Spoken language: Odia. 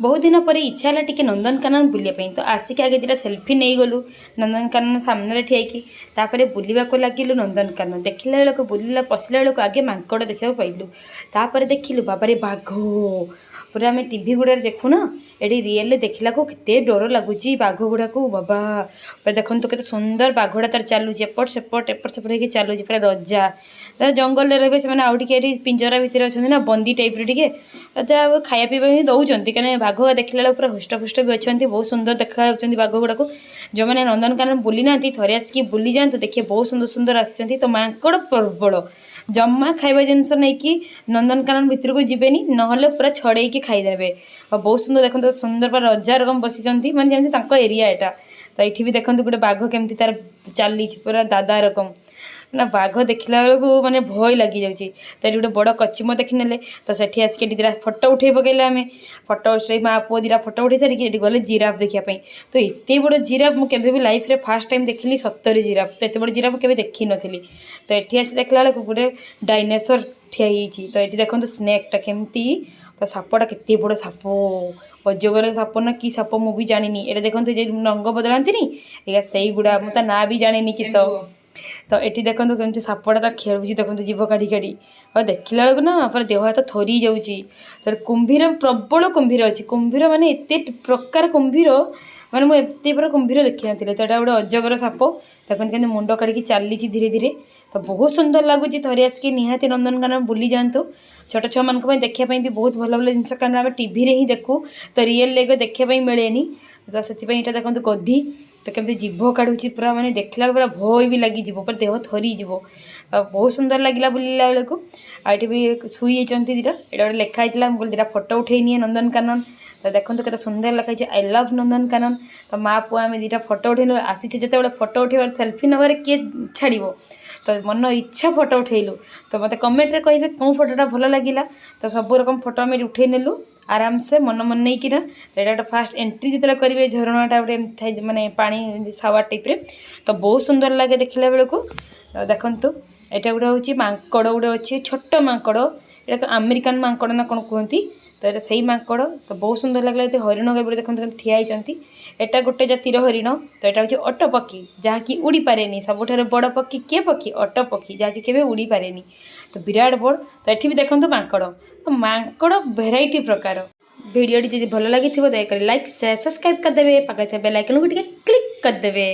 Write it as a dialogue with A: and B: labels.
A: ବହୁତ ଦିନ ପରେ ଇଚ୍ଛା ହେଲା ଟିକେ ନନ୍ଦନକାନନ ବୁଲିବା ପାଇଁ। ତ ଆସିକି ଆଗେ ଦୁଇଟା ସେଲ୍ଫି ନେଇଗଲୁ ନନ୍ଦନକାନନ ସାମ୍ନାରେ ଠିଆ ହେଇକି। ତାପରେ ବୁଲିବାକୁ ଲାଗିଲୁ। ନନ୍ଦନକାନନ ଦେଖିଲା ବେଳକୁ, ବୁଲିଲା ପଶିଲା ବେଳକୁ ଆଗେ ମାଙ୍କଡ଼ ଦେଖିବାକୁ ପାଇଲୁ। ତାପରେ ଦେଖିଲୁ, ବାବାରେ, ବାଘ! ପୁରା ଆମେ ଟିଭି ଗୁଡ଼ାରେ ଦେଖୁନା, ଏଠି ରିଏଲରେ ଦେଖିଲାକୁ କେତେ ଡର ଲାଗୁଛି ବାଘ ଗୁଡ଼ାକୁ। ବାବା, ପୁରା ଦେଖନ୍ତୁ କେତେ ସୁନ୍ଦର ବାଘଟା ତାର ଚାଲୁଛି, ଏପଟ ସେପଟ ଏପଟ ସେପଟ ହେଇକି ଚାଲୁଛି। ପୁରା ରଜା ଜଙ୍ଗଲରେ ରହିବେ ସେମାନେ। ଆଉ ଟିକେ ଏଠି ପିଞ୍ଜରା ଭିତରେ ଅଛନ୍ତି ନା, ବନ୍ଦୀ ଟାଇପ୍ର ଟିକେ। ଯାହା ହଉ, ଖାଇବା ପିଇବା ହିଁ ଦେଉଛନ୍ତି, କାହିଁକିନା ବାଘ ଦେଖିଲା ବେଳକୁ ପୁରା ହୃଷ୍ଟପୁଷ୍ଟ ବି ଅଛନ୍ତି। ବହୁତ ସୁନ୍ଦର ଦେଖାଯାଉଛନ୍ତି ବାଘ ଗୁଡ଼ାକୁ। ଯେଉଁମାନେ ନନ୍ଦନକାନନ ବୁଲି ନାହାନ୍ତି, ଥରେ ଆସିକି ବୁଲି ଯାଆନ୍ତୁ, ଦେଖିବେ ବହୁତ ସୁନ୍ଦର ସୁନ୍ଦର ଆସିଛନ୍ତି। ତ ମାଙ୍କଡ଼ ପ୍ରବଳ। ଜମା ଖାଇବା ଜିନିଷ ନେଇକି ନନ୍ଦନକାନନ ଭିତରକୁ ଯିବେନି, ନହେଲେ ପୁରା ଛଡ଼େଇକି ଖାଇଦେବେ। ଆଉ ବହୁତ ସୁନ୍ଦର ଦେଖନ୍ତୁ, ସୁନ୍ଦର ପୁରା ରଜା ରକମ ବସିଛନ୍ତି, ମାନେ ଯେମିତି ତାଙ୍କ ଏରିଆ ଏଇଟା। ତ ଏଇଠି ବି ଦେଖନ୍ତୁ, ଗୋଟେ ବାଘ କେମିତି ତାର ଚାଲିଛି ପୁରା ଦାଦା ରକମ ନା। ବାଘ ଦେଖିଲା ବେଳକୁ ମାନେ ଭୟ ଲାଗିଯାଉଛି। ତ ଏଠି ଗୋଟେ ବଡ଼ କଚ୍ଛପ ଦେଖିନେଲେ। ତ ସେଠି ଆସିକି ଏଠି ଦୁଇଟା ଫଟୋ ଉଠେଇ ପକେଇଲେ ଆମେ। ଫଟୋ ଉଠେଇ, ମା ପୁଅ ଦୁଇଟା ଫଟୋ ଉଠେଇ ସାରିକି ଏଠି ଗଲେ ଜିରାଫ ଦେଖିବା ପାଇଁ। ତ ଏତେ ବଡ଼ ଜିରାଫ ମୁଁ କେବେ ବି ଲାଇଫରେ ଫାର୍ଷ୍ଟ ଟାଇମ୍ ଦେଖିଲି ସତରେ ଜିରାଫ। ତ ଏତେ ବଡ଼ ଜିରାଫ ମୁଁ କେବେ ଦେଖିନଥିଲି। ତ ଏଠି ଆସି ଦେଖିଲା ବେଳକୁ ଗୋଟେ ଡାଇନେସର ଠିଆ ହେଇଯାଇଛି। ତ ଏଠି ଦେଖନ୍ତୁ ସ୍ନେକ୍ଟା କେମିତି ପୁରା, ସାପଟା କେତେ ବଡ଼ ସାପ, ଅଜଗର ସାପ ନା କି ସାପ ମୁଁ ବି ଜାଣିନି। ଏଇଟା ଦେଖନ୍ତୁ, ଯେ ରଙ୍ଗ ବଦଳାନ୍ତିନି, ଏଇଟା ସେଇଗୁଡ଼ା। ମୁଁ ତା ନାଁ ବି ଜାଣିନି କିସ। ତ ଏଠି ଦେଖନ୍ତୁ କେମିତି ସାପଟା ତା ଖେଳୁଛି, ଦେଖନ୍ତୁ ଜିଭ କାଢ଼ି କାଢ଼ି। ଆଉ ଦେଖିଲା ବେଳକୁ ନା ପୁରା ଦେହ ହାତ ଥରି ଯାଉଛି। ତ କୁମ୍ଭୀର, ପ୍ରବଳ କୁମ୍ଭୀର ଅଛି। କୁମ୍ଭୀର ମାନେ ଏତେ ପ୍ରକାର କୁମ୍ଭୀର, ମାନେ ମୁଁ ଏତେ ପୁରା କୁମ୍ଭୀର ଦେଖିନଥିଲି। ତ ଏଇଟା ଗୋଟେ ଅଜଗର ସାପ। ଦେଖନ୍ତୁ କେମିତି ମୁଣ୍ଡ କାଢ଼ିକି ଚାଲିଛି ଧୀରେ ଧୀରେ। ତ ବହୁତ ସୁନ୍ଦର ଲାଗୁଛି। ଥରେ ଆସିକି ନିହାତି ନନ୍ଦନକାନନ ବୁଲି ଯାଆନ୍ତୁ। ଛୋଟ ଛୁଆମାନଙ୍କ ପାଇଁ ଦେଖିବା ପାଇଁ ବି ବହୁତ ଭଲ ଭଲ ଜିନିଷ, କାରଣ ଆମେ ଟିଭିରେ ହିଁ ଦେଖୁ, ତ ରିଏଲ୍ରେ ଦେଖିବା ପାଇଁ ମିଳେନି। ତ ସେଥିପାଇଁ ଏଇଟା ଦେଖନ୍ତୁ ଗଧି, ତ କେମିତି ଜିଭ କାଢ଼ୁଛି ପୁରା, ମାନେ ଦେଖିଲା ପୁରା ଭୟ ବି ଲାଗିଯିବ, ପୁରା ଦେହ ଥରିଯିବ। ଆଉ ବହୁତ ସୁନ୍ଦର ଲାଗିଲା ବୁଲିଲା ବେଳକୁ। ଆଉ ଏଠି ବି ଶୋଇଯାଇଛନ୍ତି ଦୁଇଟା। ଏଇଟା ଗୋଟେ ଲେଖା ହେଇଥିଲା, ମୁଁ କହିଲି ଦୁଇଟା ଫଟୋ ଉଠେଇ ନିଏ ନନ୍ଦନକାନନ। ତ ଦେଖନ୍ତୁ କେତେ ସୁନ୍ଦର ଲେଖା ହେଇଛି, "I love Nandankanan." ତ ମା ପୁଅ ଆମେ ଦୁଇଟା ଫଟୋ ଉଠେଇଲୁ। ଆସିଛେ ଯେତେବେଳେ ଫଟୋ ଉଠେଇବାର, ସେଲ୍ଫି ନେବାରେ କିଏ ଛାଡ଼ିବ? ତ ମନ ଇଚ୍ଛା ଫଟୋ ଉଠେଇଲୁ। ତ ମୋତେ କମେଣ୍ଟରେ କହିବେ କେଉଁ ଫଟୋଟା ଭଲ ଲାଗିଲା। ତ ସବୁ ରକମ ଫଟୋ ଆମେ ଏଠି ଉଠେଇ ନେଲୁ ଆରାମସେ ମନ ମନେଇକିନା। ତ ଏଇଟା ଗୋଟେ ଫାଷ୍ଟ ଏଣ୍ଟ୍ରି ଯେତେବେଳେ କରିବେ, ଝରଣାଟା ଗୋଟେ ଏମିତି ଥାଏ, ମାନେ ପାଣି ସାୱାର ଟାଇପ୍ରେ। ତ ବହୁତ ସୁନ୍ଦର ଲାଗେ ଦେଖିଲା ବେଳକୁ। ତ ଦେଖନ୍ତୁ, ଏଇଟା ଗୋଟେ ହେଉଛି ମାଙ୍କଡ଼ ଗୋଟେ ଅଛି, ଛୋଟ ମାଙ୍କଡ଼। ଏଇଟା ଆମେରିକାନ ମାଙ୍କଡ଼ ନା କ'ଣ କୁହନ୍ତି। ତ ଏଇଟା ସେଇ ମାଙ୍କଡ଼। ତ ବହୁତ ସୁନ୍ଦର ଲାଗିଲା। ଏତେ ହରିଣ ଗାଈ ଦେଖନ୍ତୁ କେମିତି ଠିଆ ହେଇଛନ୍ତି। ଏଇଟା ଗୋଟେ ଜାତିର ହରିଣ। ତ ଏଇଟା ହେଉଛି ଓଟ ପକ୍ଷୀ, ଯାହାକି ଉଡ଼ିପାରେନି। ସବୁଠାରୁ ବଡ଼ ପକ୍ଷୀ କିଏ ପକ୍ଷୀ? ଓଟ ପକ୍ଷୀ, ଯାହାକି କେବେ ଉଡ଼ିପାରେନି। ତ ବିରାଟ ବଡ଼। ତ ଏଠି ବି ଦେଖନ୍ତୁ ମାଙ୍କଡ଼। ତ ମାଙ୍କଡ଼ ଭେରାଇଟି ପ୍ରକାର। ଭିଡ଼ିଓଟି ଯଦି ଭଲ ଲାଗିଥିବ, ଦୟାକରି ଲାଇକ୍, ସେୟାର, ସବସ୍କ୍ରାଇବ୍ କରିଦେବେ। ପାଖରେ ଥିବା ବେଲ୍ ଆଇକନ୍କୁ ଟିକେ କ୍ଲିକ୍ କରିଦେବେ।